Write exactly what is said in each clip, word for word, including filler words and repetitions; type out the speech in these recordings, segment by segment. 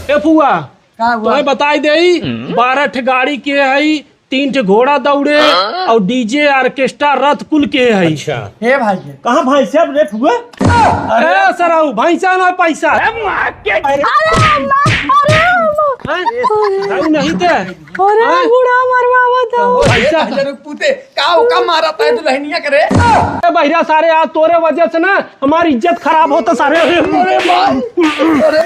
ए फुआ, का हुआ? तोहे बताई देई, बारह ठे गाड़ी के हई, तीन ठे घोड़ा दौड़े, हाँ? और डीजे, ऑर्केस्ट्रा, रथ कुल के हई। अच्छा। हे भाई, कहाँ भैंसा रे फुआ? अरे सरऊ, भैंसा ना पैसा। अरे अम्मा, अरे अम्मा। हैं? दारू नहीं ते? अरे हैं? बूढ़ा मरवावत हो। पैसा। हजार पूते, का ओका मारा ताई दुल्हनिया करे? ए बहिरा सारे, आज तोरे वजह से ना हमारी इज्जत खराब होता सारे। अरे माई, अरे।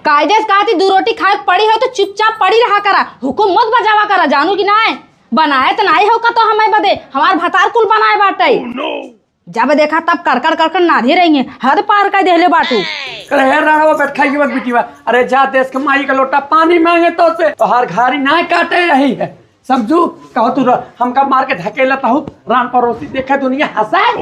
कायदे से कहती, दू रोटी खाए के पड़ी हो तो चुपचाप पड़ी रहा करा, हुकुम मत बजावा करा, जानू कि नाय? बनाए तो नाई हो का तो हमें बदे, हमार भतार कुल बनाए बाटे। जब देखा तब कड़कड़ कड़कड़ नाधे रही है, हद पार कर देहले बाटू। अरे हे राणा, वो बैठ खाई के मत बिटिया। अरे जा देश के माई का लोटा पानी मांगे तो से तोहार घारी ना काटे रही है। समझू, कहो तू र-, हमका मार के ढकेलत हूँ, रान पड़ोसी देखे दुनिया हंसाए।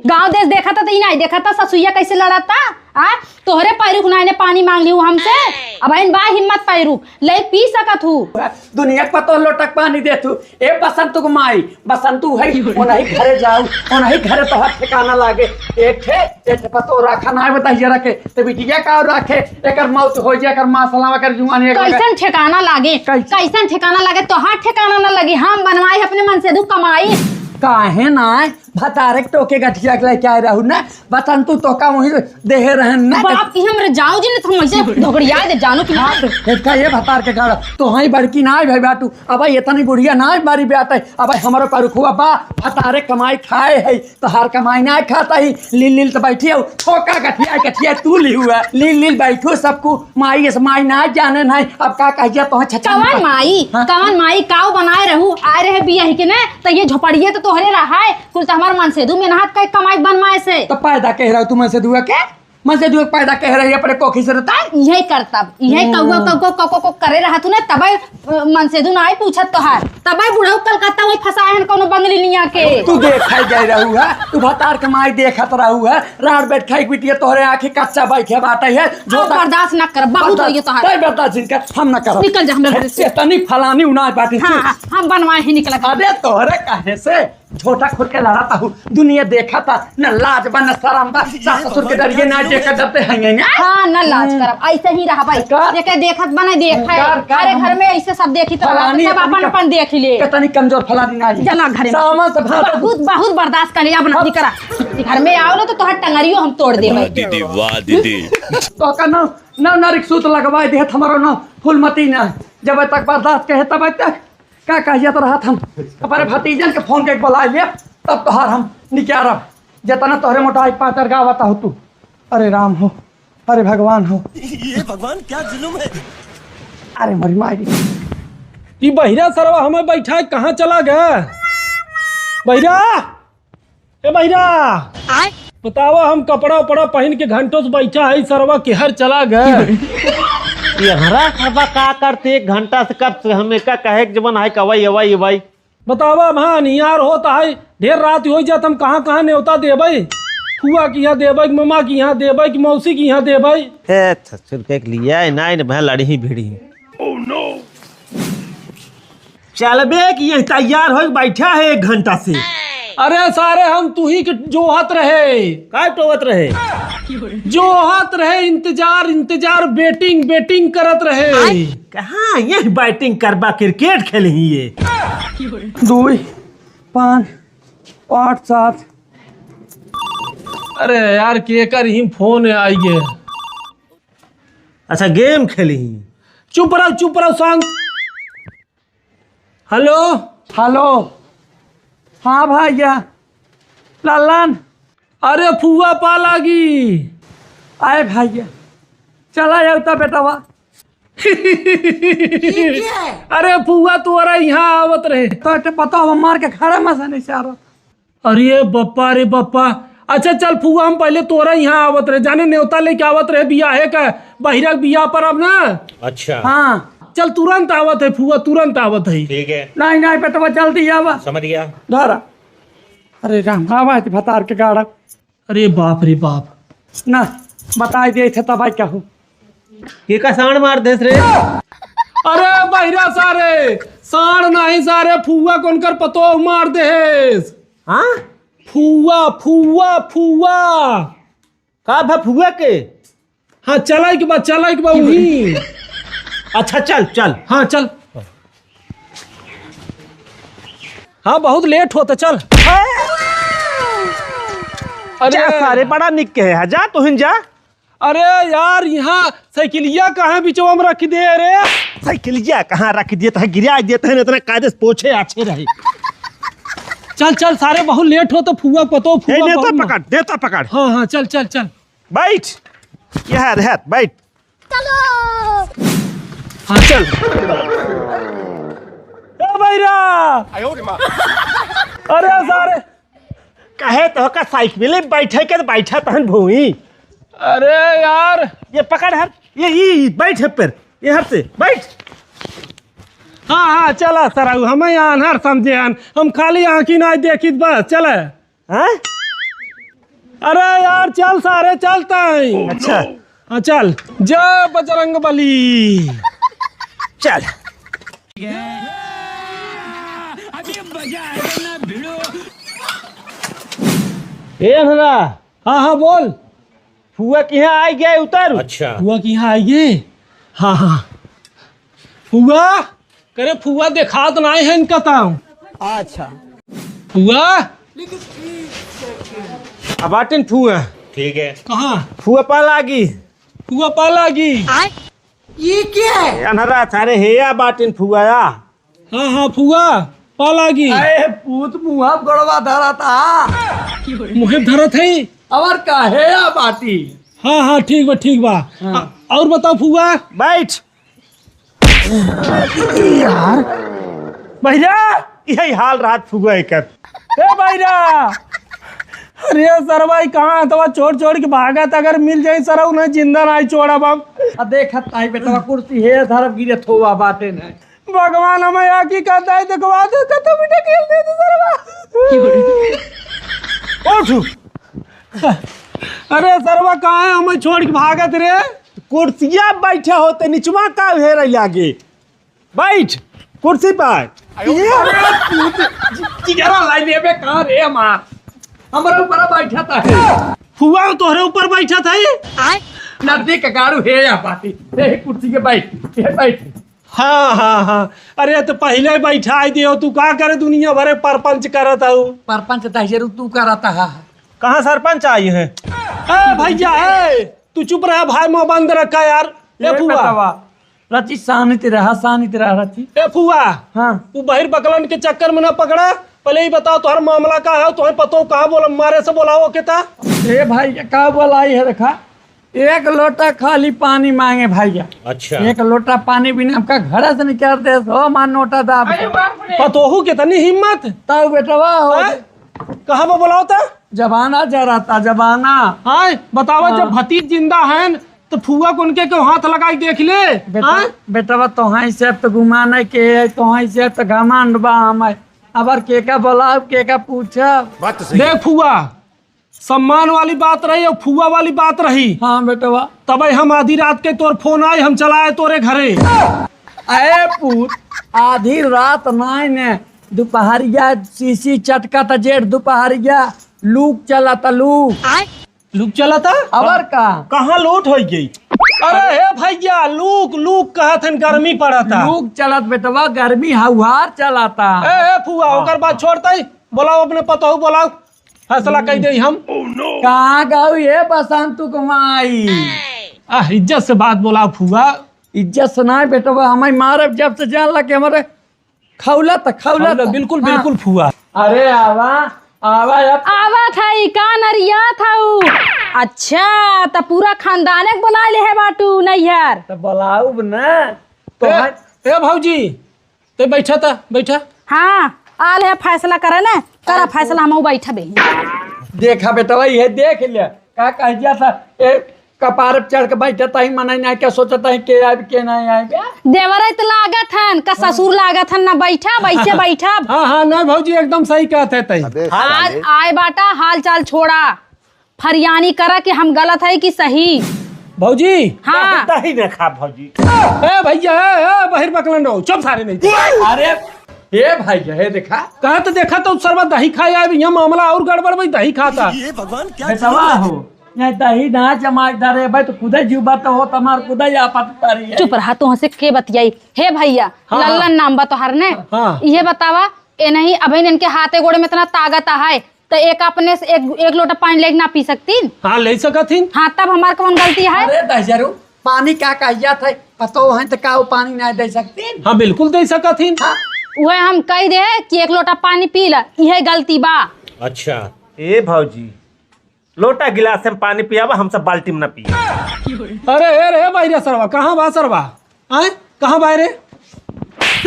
गाँव देश देखा था तो ई नहीं देखा था ससुइया कैसे लड़ता। आ, तोहरे पैरुख ना ने पानी मांग लिहू हमसे। अब इन बा हिम्मत पैरुख, ले पी सकत हूँ। दुनिया के पतो लोटक पानी दे तू। ए बसंतू के माई, बसंतू है, ओनही घरे जाऊ, ओनही घरे तोहर ठिकाना लागे। एक ठे, एक ठे पतो रखा ना बता जरा के, ते बिटिया का रखे, एकर मौत हो जाए, एकर माँ सलाम, एकर जुआन एक लगे। कैसन ठिकाना लागे? कैसन? कैसन ठिकाना लागे? तोहार ठिकाना ना लगे, हम बनवाई अपने मन से दू कमाई। काहे ना? भतारे के टोके गठिया के लेके आए रहू ना, बतन तू तोका वहीं देहे रहन ना। बाप की हमरे जाओ जी ने तो हम ऐसे धोगड़िया दे जानो कि हाँ, तो इसका ये भतार के कारण तो हई बड़की ना भाई बाटू, अब ये तनी बुढ़िया ना बारी बात है, अब हमारे पर रुखुआ बा, भतारे कमाई खाए है, तो हर कमाई ना खाता ही, लील लील तो बैठी हो, ठोका गठिया गठिया तू ली हुआ, लील लील बैठो सबको, माई इस माई ना जाने नहीं, अब का कहिया तो छछन कवन माई, हाँ? कवन माई काऊ बनाए रहू, आए रहे बियाही के ने, तो ये झोपड़िए तो तोहरे रहा है, कुल तो हमार मनसेदू मेहनत कई कमाई बनवाए से। तो पैदा कह रहा तू मनसेदुआ के? मनसेदुआ के पैदा कह रही अपने कोखी से रहता है? यही करतब, यही हम्म। कौआ, कौआ, कौआ, कौआ करे रहा तू ने, तबे, अ, मनसेदू ना आई पूछत तोहार। तबे बुढ़ऊ कलकत्ता वही फंसाए हन कोनो बंगली लिया के। तू देखाई जाए रहू है, तू भतार के माई देखत रहू है, रात बैठ खाई बिटिया तोहरे आँखी कच्चा बैठे बाटे है, जो अब तक बर्दाश्त ना कर, बहुत बर्दाश्त, हो गया तोहार। नहीं बर्दाश्त जिनका, हम ना करब। निकल जा हमरे घर से। इतनी फलानी उनाज बाटी हाँ, तू। हाँ, हम बनवाए ही निकल। अरे तोहरे कहे से? झोटा खोल के लड़ाता हूँ, दुनिया देखा था, न लाज बा, न शरम बा, सास ससुर के डरिए ना जेकर डरते हैं ना। हाँ, न लाज हम्म। करब, ऐसे ही रहा भाई। का? जेके देखत बने देख है। का, का अरे हम घर में ऐसे सब देखी तो फलानी सब अपन अपन अपन देख ले। कितनी कमजोर फलानी ना है। चला घर में। सामान सब हाथ बहुत, बहुत बर्दाश्त कर लिया, अब ना करा। घर में आओ ना तो तोहर टंगरियो हम तोड़ देबे। वाह दीदी, वाह दीदी। तो का ना, ना, ना रिक्सूत लगवाए देहत हमारो ना फूलमती ना। जब तक बर्दाश्त कहे तब तक का कहिया तो रहत हम अपने भतीजन के फोन के बुला ले, तब तोहार हम निकालब। जितना तोहरे मोटाई पातर गावत हो तू। अरे राम हो, अरे भगवान हो। ये भगवान क्या जुलुम है। अरे मरी माई। ई बहिरा सरवा हमें बैठा है, कहाँ चला गया? बहिरा, ए बहिरा, आय? बतावा, हम कपड़ा उपड़ा पहिन के घंटों से बैठा है, सरवा केहर चला गए? ये हरा खबा का करते एक घंटा से, कब से हम एका कहे के जवन है कि अवई, अवई, अवई। बतावा, अब हाँ नियार होता है, ढेर रात हो जात, हम कहाँ कहाँ नेवता देबै? फुआ के यहाँ देबै कि ममा के यहाँ देबै कि मौसी के यहाँ देबै? हे ससुर के लिए ना, इन भैं लड़ी ही भिड़ी। चलबे कि ये तैयार होइके बैठा है एक घंटा से। अरे सारे, हम तुही के जोहत रहे। का टोवत रहे? जोहत रहे, इंतजार, इंतजार, waiting, waiting करत रहे। कहाँ ये batting करबा, cricket खेलही ये। दुई, पाँच, आठ, सात। अरे यार, केकर ही फोन आई गे। अच्छा, game खेलही। चुप रहो, चुप रहो, शांत। हेलो। हेलो। हाँ भैया। लल्लन। अरे फुआ पा लागी। आए भैया। चला जाओ तो बेटवा। अरे फुआ तोरा यहाँ आवत रहे। तो, तो बताओ, मार के खड़ा मसा नहीं सारा। अरे बप्पा रे बप्पा। अच्छा चल फुआ, हम पहले तोरा यहाँ आवत रहे, जाने नेवता लेके आवत रहे बियाहे का, बहिरा के बियाह पर अब ना। अच्छा। हाँ। चल तुरंत आवत है फुआ, तुरंत आवत है। ठीक है। नहीं, नहीं बेटवा, जल्दी आवा। समझ गया। धरा। अरे राम, आवा है भतार के गाड़ा। अरे बाप रे बाप। ना, बताई दे थे तब आई कहूँ। के का साँड़ मार देस रे? अरे बहिरा सारे, साँड़ नहीं सारे, फुआ को उनकर पतोह मार देस। हाँ? फुआ, फुआ, फुआ। का भा फुआ के? हाँ, चला के बा, चला के बा वही। अच्छा, चल, चल। हाँ, चल। हाँ, बहुत लेट होता, चल। अरे जा सारे, बड़ा निक के है, जा तोहिन जा। अरे यार, यहाँ साइकिलिया कहाँ बिचवा में रख दे रे? साइकिलिया कहाँ रख दिए? तहे गिरा देते हैं, इतना कायदे से पोछे आछे रहे। चल, चल, सारे बहुत लेट होता, फुआ पतो, ए, फुआ नेता पकड़, नेता पकड़। हाँ, हाँ, चल, चल, चल। बैठ, यहाँ रह, बैठ। चलो। हाँ, चल। ए भैरा। अरे सारे। कहे तो का साइकिल में बैठे के तो बैठा तहन भूई। अरे यार। ये पकड़ हर, ये, ये, ये बैठ है पर, ये हर से, बैठ। हाँ, हाँ, चला सरऊ, हम यहाँ अनहर समझे हन, हम खाली आँखी ना देखित बस, चला। हैं? अरे यार, चल सारे, चलता है। अच्छा। हाँ, चल। जय बजरंग बली। चल। ए अनहरा। हाँ, हाँ, बोल। फुआ के यहाँ आइ गए, उतर। अच्छा। फुआ के यहाँ आइ गए? हाँ, हाँ। फुआ, करे फुआ देखात नाहीं है इनका ताऊ। अच्छा। फुआ? अब बाटिन फुआ। ठीक है। कहाँ? फुआ पा लागी। फुआ पा लागी। ये क्या है? अनहरा सारे हेया बाटिन फुआ या। हाँ, हाँ, फुआ, पा लागी। अरे पूत मुँह गोड़वा धरा था। मुँह धरत है? और का हेया बाटी? हाँ, हाँ, ठीक बा, ठीक बा। हाँ। आ, और बताओ फुआ। बैठ। यार, भैया, यही हाल रात फुआ एकर। ए भैया, अरे सरवा, ई कहाँ हथवा छोड़ छोड़ के भागत, अगर मिल जाई सरऊ ना जिंदा नाहीं छोड़ब हम। आ देखत नाहीं बेटवा, कुर्सी हे धरब गिरे थोवा बाटे नाहीं। भगवान हमें आँखी का दाई देखवा दे, तो तुम ढकेल दे तो सरवा। उठ। अरे सरवा, कहाँ है हमें छोड़ के भागत रे? कुर्सिया बैठे होते, निचवा का हेरे लागे। बैठ कुर्सी पर। अरे तू तो जि-, जिगरा लाई लेबे कहाँ रे हमार? हमारे ऊपर बैठा था। फुआ तोहरे ऊपर बैठा था ये? नदी के गाड़ू हे या बाटी। हे कुर्सी के बैठ, हे बैठ। हाँ, हाँ, हाँ। अरे, तो पहिले बैठाइ दियो, तू का करे दुनिया भरे परपंच करत हऊ? परपंच तहजरू तू करत हा। कहाँ सरपंच आई है? ए, भैया, ए, तू चुप रहा भाई, मुँह बंद रखा यार। ए, ए, फुआ। बतावा। रची शांति रहा, शांति रहा रची। ए, फुआ। हाँ। तू बहिर बकलन के चक्कर में ना पकड़ा, पहिले ई बताओ, तोहर मामला का है? तोहर पतो कहाँ बोला, मारे से बोलाओ के ता? ए भाई, का बोलाई है, देखा, एक लोटा खाली पानी माँगे भैया। अच्छा। एक लोटा पानी बिना हमका घर से निकाल दे, सो मान नोटा दाब। अरे बाप रे। पतोहू कितनी हिम्मत। तब बेटवा हो। हैं? कहाँ पे बुलाओ ता? जमाना जरा था, जमाना। हाँ, बतावा, हाँ। जब भतीज जिंदा है, तो फुआ को उनके क्यों हाथ लगाई देख ले? बेटा, हाँ? बेटवा, तोहाई से तो गुमान है के, तोहाई से तो घमंड बा हमें। अबर के का बुलाओ, के का पूछब? बात तो सही देख है। फुआ, सम्मान वाली बात रही और फुआ वाली बात रही। हाँ बेटवा। तबे हम आधी रात के तोर फोन आए, हम चलाए तोरे घरे। अरे पूत, आधी रात नाय ने, दुपहरिया सीसी चटका त जेठ दुपहरिया, लूक चला त लूक। लूक चला त? अबर का? कहाँ लूट होई गई? अरे हे भैया, लूक, लूक कहत हन, गर्मी पड़ता। लूक चलत बेटवा, गर्मी हउहार चलता। ए, ए फुआ, हाँ। ओकर बात छोड़ते ही, बोलाओ अपने पतोहू, बोलाओ। फैसला कई देई हम। कहाँ गऊ ये बसंत कुमाई? आह, इज्जत से बात बोला फुआ। इज्जत से ना बेटवा, हमें मारब जब से जान लगे हमारे खौलत, खौलत। खौलत, बिल्कुल, हाँ। बिल्कुल फुआ। अरे आवा, आवा अब। आवा था ई का नरिया था ऊ? अच्छा, त पूरा खानदाने के बुला ले है बाटू नैहर। त बुलाऊब ना। तो ए, है ए भौजी, ते बैठा था, बैठा। हाँ, आल है फैसला करे ना, करा फैसला, हम बैठा बे। देखा बेटवा, ये देख ले, का कह दिया था, ए, कपार पे चढ़ के बैठा था, ही मनाई नहीं, क्या सोचा था, के आइब, के नहीं आइब। देवरे त लागत हन, का ससुर लागत हन, ना बैठा, वैसे बैठा। हाँ, हाँ, नहीं भौजी, एकदम सही कहत है तई। अबे आज साले। आए बाटा, हाल चाल छोड़ा, फरियानी करा कि हम गलत है कि सही। भौजी। हाँ। दही न खा भौजी। ए भैया, ए, ए, बहिर बकलन रहो, चुप सारे नहीं। अरे, ए भैया, ए देखा। कहा तो देखा तो सरवा दही खाए आए, यहाँ मामला और गड़बड़ भाई, दही खाता। ये भगवान क्या बेटवा हो, नहीं, दही ना जमाई धरे भाई, तो खुदे जीव बात हो, तमार खुदे ही आफत उतारी है। चुप रहा, तोहसे के बतियाई। हे भैया, हाँ, हाँ। लल्लन नाम बा तोहार ने? हाँ। इहे बतावा, ए नहीं, अबहिन इनके हाथे गोड़े में इतना ताकत है, तो एक अपने से एक, एक लोटा पानी लेके ना पी सकतीन? हाँ, ले सकत हिन। हाँ, तब हमार कौन गलती है? अरे दहिजरू, पानी का कहिया थे, पतो है तो का वो पानी ना दे सकतीन? हाँ, बिल्कुल दे सकत हिन। हाँ। उहे हम कह दे कि एक लोटा पानी पी ला, इहे गलती बा। अच्छा। ए भौजी, लोटा गिलास में पानी पियावा, हम सब बाल्टी में ना पिए। अरे, ए रे, भाई रे सरवा, कहाँ बा सरवा? आय, कहाँ बा रे?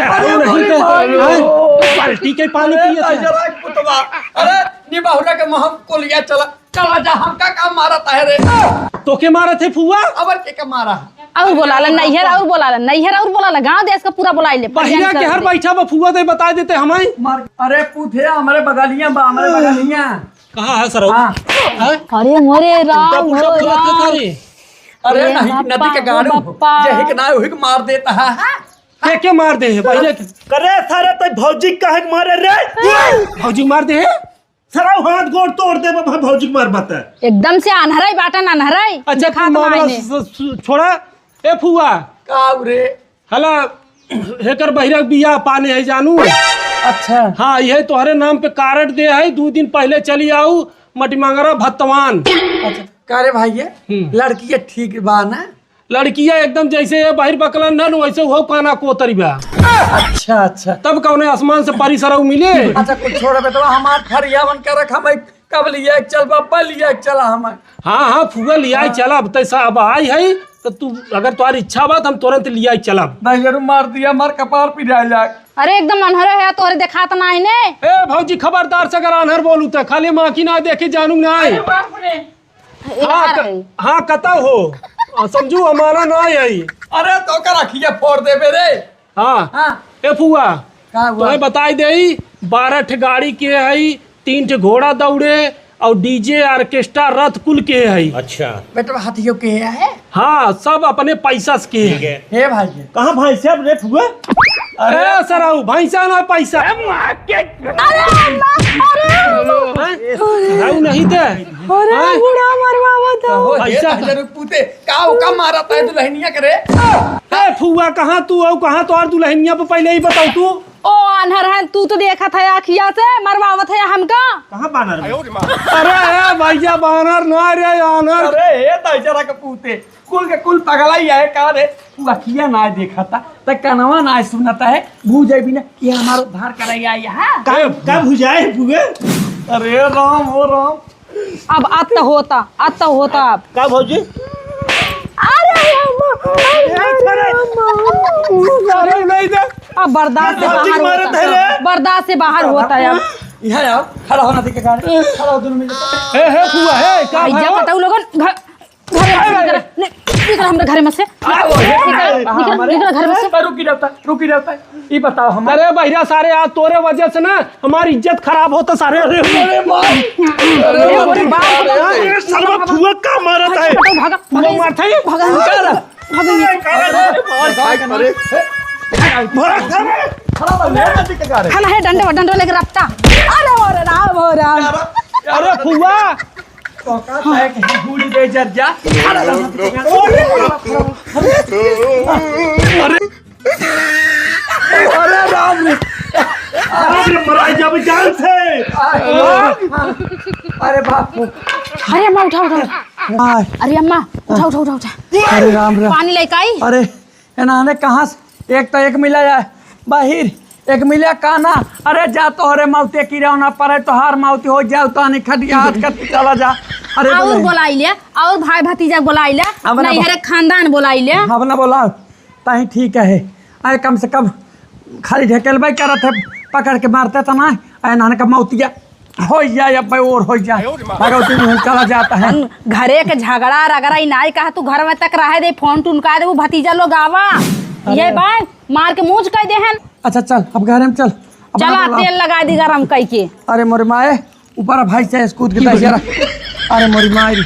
अरे, नहीं अरे, तो, भाई। आय, बाल्टी के पानी अरे, पिए थे। जरा कुतवा। अरे, निबाहुरा के महम को लिया चला, चला जा, हमका का मारत है रे? तो के मारत है फुआ? अबर के का मारा? और बोला ला, नैहर और बोला ला, नैहर और बोला ला, गांव देश का पूरा बोला ले, बहिरा के हर बैठा बा फुआ दे बता देते हमारे। मार, अरे, पूछे हमरे बगलिया बा, हमरे बगलिया। कहाँ है सरऊ? हाँ। हैं? अरे मोरे राम, उल्टा पुल्टा हो बोलत है राम। सारे। अरे अरे नहीं, बाप्पा, नदी के ओ गाड़ू। बाप्पा। जे हिक ना, उहिक मार देता है। के, के मार दे है, पहिले के? करे सारे, तो भौजी काहे के मारे रे? भौजी मार दे है? सरऊ हाथ गोड़ तोड़ दे, बाबा, भौजी के मार बता। एकदम से आन्हराई बाटन, आन्हराई। अच्छा, तू दिखात मामला मायने। स-, स-, छोड़ा। ए फुआ। का रे? हला, हेकर बहिरा के बियाह पाने है जानू। अच्छा। हाँ, यह तोहरे नाम पे कार्ड दे है, दो दिन पहले चली आऊ, मटिमंगरा भत्तवान। अच्छा, का रे भाई, ये हम्म। लड़किया ठीक बा ना? लड़किया एकदम जैसे ये बाहिर बकला न, वैसे वो काना कोतरी बा। अच्छा, अच्छा। तब कौने आसमान से परी सरऊ मिले? अच्छा, कुछ छोड़ बेटवा, हमार फरियावन कर रख, हम कब लिया के चल बाबा, लिया के चला हम। हाँ, हाँ, फुआ लिया के हाँ। चला, अब तैसा अब आई है, तो तू अगर तुम्हारी इच्छा बात, हम तुरंत लिया के चला। नहीं, जरूर मार दिया, मार कपार पिराए लाग। अरे, एकदम अनहरे है, तोहरे देखात ना है ने। ए, भौजी, खबरदार से अगर अनहर बोलू तो खाली माँ की ना देखे जानू ना है। अरे बाप रे। ए, हाँ, यार क-, है। हाँ, कतौ हो। आ, समझू, अमाना ना है। अरे, तो ओकर अखिया फोड़ देबे रे। हाँ। हाँ। ए फुआ, का हुआ? तोहे बताई देई, बारह ठे गाड़ी के हई, तीन ठे घोड़ा दौड़े, और डीजे, ऑर्केस्ट्रा, रथ कुल के हई। अच्छा। बेटवा, हथियो के है? हाँ, सब अपने पैसा से के ठीक है। है। हे भाई। कहाँ भैंसा रे फुआ? अरे सरऊ, भैंसा ना पैसा। अरे अम्मा, अरे अम्मा। हैं? सरऊ नहीं थे। अरे हैं? बूढ़ा मरवावत हो। कहो, पैसा। ये जरूर पूछे, का ओका मारत है दुल्हनिया के रे? ए फुआ, कहाँ तू हो, कहाँ तोहार दुल्हनिया पे पहले ही बताओ तू। ओ आन्हर है, तू तो देखत है आँखिया से, मरवावत है हमका। कहाँ बानर बा? अरे ए भैया, बानर ना रे, आन्हर। अरे हे दाई जरा के पूते, कुल के कुल पगला ही है का रे? तू अखिया ना देखता, त कनवा ना सुनता है, भूजाई बिना ये हमार उद्धार कराई आई है। का, का भुजाए फुआ? अरे राम हो राम। अब अत होता, अत होता अब। का भौजी? अरे अम्मा, अरे अरे अम्मा। अरे नहीं दे। अब बर्दाश्त से भौजी बाहर मारत होता है है, रे। बर्दाश्त से बाहर होता है अब। यहाँ आओ, खड़ा होना ठीक है, खड़ा हो दोनों मिलके। हे, हे फुआ, हे, का भइया, भाई? बताऊ लोगन, घर, घर में से निकल, नि-, निकल हमरे घर में से। आ, ओ, हे, निकल, हे, निकल, निकल घर में से। रुकी रहता, रुकी रहता। ई बताओ हम। अरे बहिरा सारे, आज तोरे वजह से ना हमारी इज्जत खराब होता सारे। अरे, अरे, मार। अरे, अरे, अरे, बाप रे। अरे, साला फुआ का मारत है? भागा, फुआ भागा, मारत है? भागा, भागा। अरे, भाई, अरे। खड़ा हो, ले, ले, ले, ले। खाना है, डंडे, डंडे लेके रखता। अरे, हो राम, हो राम। अरे, फुआ। तो का है कि हम भूल गए, जर जा। खड़ा हो, अरे। अरे राम रे, राम रे, मराई जाबे जान से। अरे बाप रे। अरे अम्मा, उठा, उठा, उठा। आय। अरे अम्मा, उठा, उठा, उठा, उठा। अरे राम रे। पानी लेके आई? अरे, इन्होंने कहाँ से, एक तो एक मिला है बाहिर, एक मिला काना। अरे जा तोहरे मौते की रौना पड़े, तोहार मौती हो जाओ, तानी खटिया हाथ कर चला जा। अरे और बोले। बोलाई ले, और भाई भतीजा बोलाई ले, अब ना नहीं बो-, हरे खानदान बोलाई ले। अब ना बोला। ताही ठीक है। आए कम से कम खाली ढकेलबे करत है, पकड़ के मारते त ना, आए नान का मौतिया हो जाए, अब और हो जाए। भगवती मुँह चला जाता है। हम घरे के झगड़ा रगड़ा ही नाई कहा, तू घर में तक रहे दे, फोन टून कर दे, वो भतीजा लोग आवा। अरे। ये बाय, मार के मूंछ कह दे हन। अच्छा चल, अब घर में चल। अब चला, ना बोला। तेल लगा दी गरम कह के। अरे मोरे माए, ऊपर भाई से कूद के दहिजरा। अरे मोरी माई रे।